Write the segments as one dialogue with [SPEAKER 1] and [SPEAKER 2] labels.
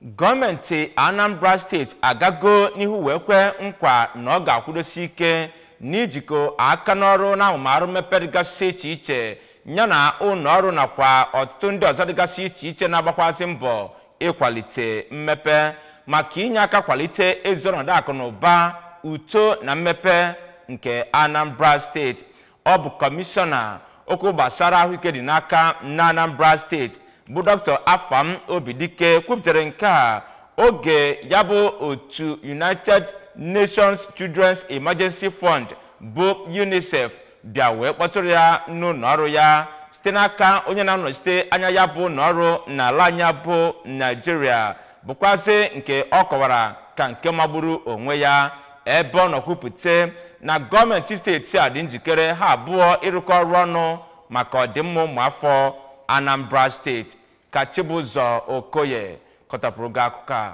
[SPEAKER 1] Gọọmenti Anambra Steeti agago n'ihu wee kwe nkwa na ọ ga-akwụdosi ike n'ijikọ aka n'ọrụ na amụmarụ mmepe dịgasị iche iche yana ụlọ ọrụ nakwa ọtụtụ ndị ọzọ dịgasị iche iche na-agbakwazị mbọ ịkwalite mmepe maka inye aka kwalite ezi ọnọdụ akụ na ụba, uto na mmepe nke Anambra Steeti. Ọ bụ kọmishọna okwu gbasara ahụike dị n'aka na Anambra Steeti bụ Dr. Afam Obidike kwupụtara nke a oge ya bụ otu United Nations Children's Emergency Fund bụ UNICEF bịa wee kpọtụrụ ya n'ụlọ ọrụ ya site n'aka onye na-anọchite anya ya bụ ụlọ ọrụ n'ala anya bụ Naijiria, bụkwazị nke ọ kọwara ka nke magburu onwe ya, ebe ọ nọ kwupụta na gọọmenti steeti a dị njikere ha abụọ ịrụkọ ọrụ ọnụ maka ọdịmma ụmụafọ Anambra Steeti. Ka Chibụzọ Okoye kọtapụrụ gị akụkọ a.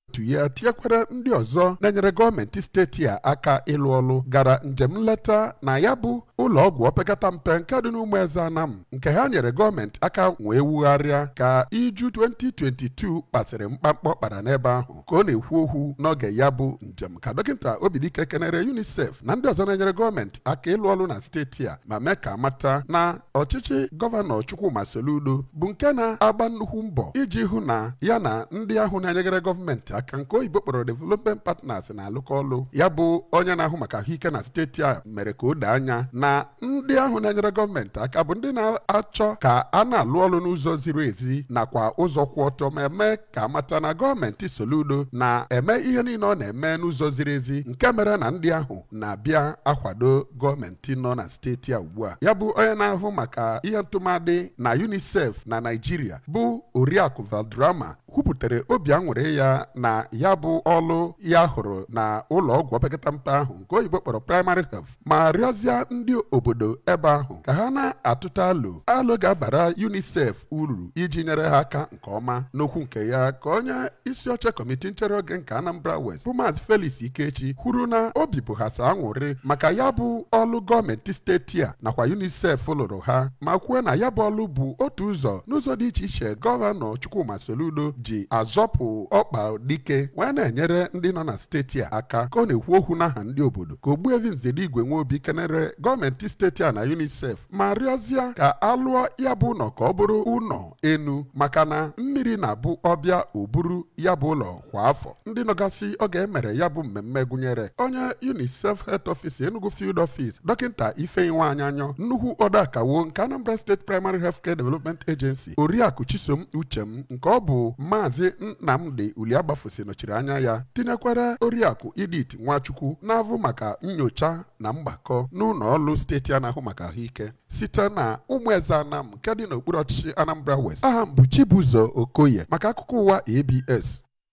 [SPEAKER 2] Otu ya tinyekwara ndị ọzọ na-enyere gọọmenti steeti a aka ịlụ ọlụ gara njem nleta na ya bụ ụlọ ọgwụ opekata mpe nke dị n'Ụmụeze Anam nke ha nyere gọọmenti aka wee wugharịa ka iju 2022 kpasịrị mkpamkpa kpara n'ebe ahụ. Ka ọ na-ekwu okwu n'oge ya bụ njem, ka Dọkịta Obidike kenere UNICEF na ndị ọzọ na-enyere gọọmenti aka ịlụ ọlụ na steeti a ma mee ka mata na ọchịchị Gọvanọ Chukwuma Soludo bụ nke na-agba nnukwu mbọ iji hụ na ya na ndị ahụ na-enyegara gọọmenti aka nke oyibo kpọrọ development partners na-alụkọ ọlụ. Ya bụ onye na-ahụ maka ahụike na steeti a mere ka o doo anya na ndị ahụ na-enyere gọọmenti aka bụ ndị na-achọ ka a na-alụ ọlụ n'ụzọ ziri ezi nakwa ụzọ kwụ ọtọ, ma eme ka mata na gọọmenti Soludo na-eme ihe niile ọ na-eme n'ụzọ ziri ezi, nke mere na ndị ahụ na-abịa akwado gọọmenti nọ na steeti a ugbu a. Ya bụ onye na-ahụ maka ihe ntụmadị na UNICEF na Naijiria bụ Oriakụ Valdrama kwupụtara obi aṅụrị ya na ya bụ ọlụ ya hụrụ na ụlọ ọgwụ opekata mpe ahụ nke oyibo kpọrọ primary health, ma rịọzie ndị obodo ebe ahụ ka ha na-atụta alo alo ga-abara UNICEF uru iji nyere ha aka nke ọma. N'okwu nke ya, ka onye isi oche kọmitii nchere oge nke Anambra West bụ Maazị Felix Ikechi kwuru na obi bụ ha sa aṅụrị maka ya bụ ọlụ gọọmenti steeti a nakwa UNICEF lụrụ ha, ma kwuo na ya bụ ọlụ bụ otu ụzọ n'ụzọ dị iche iche Gọvanọ Chukwuma Soludo ji azọpụ ọkpa dike wee na-enyere ndị nọ na steeti a aka. Ka ọ na-ekwu okwu n'aha ndị obodo, ka Ogbuevi Nzedigwe Nwobi kenere gọọmenti steeti a na UNICEF ma rịọzie ka alụọ ya bụ ụlọ ka ọ bụrụ ụlọ enu, maka na mmiri na-abụ ọbịa oburu ya bụ ụlọ kwa afọ. Ndị nọgasị oge emere ya bụ mmemme gụnyere onye UNICEF Health Office Enugu Field Office Dọkịta Ifeanyi Nwanyanyo, nnukwu odeakawo nke Anambra State Primary Healthcare Development Agency Oriakụ Chisom Uchem nke ọ bụ Maazị Nnamdi Uliagbafusi nọchiri anya ya, tinyekwara Oriakụ Edith Nwachukwu na-avụ maka nyocha na mgbakọ n'ụlọ ọrụ steeti a na-ahụ maka ahụike. Site na Ụmụeze Anam nke dị n'okpuru ọchịchị Anambra West, aha m bụ Chibụzọ Okoye maka akụkọ ụwa ABS.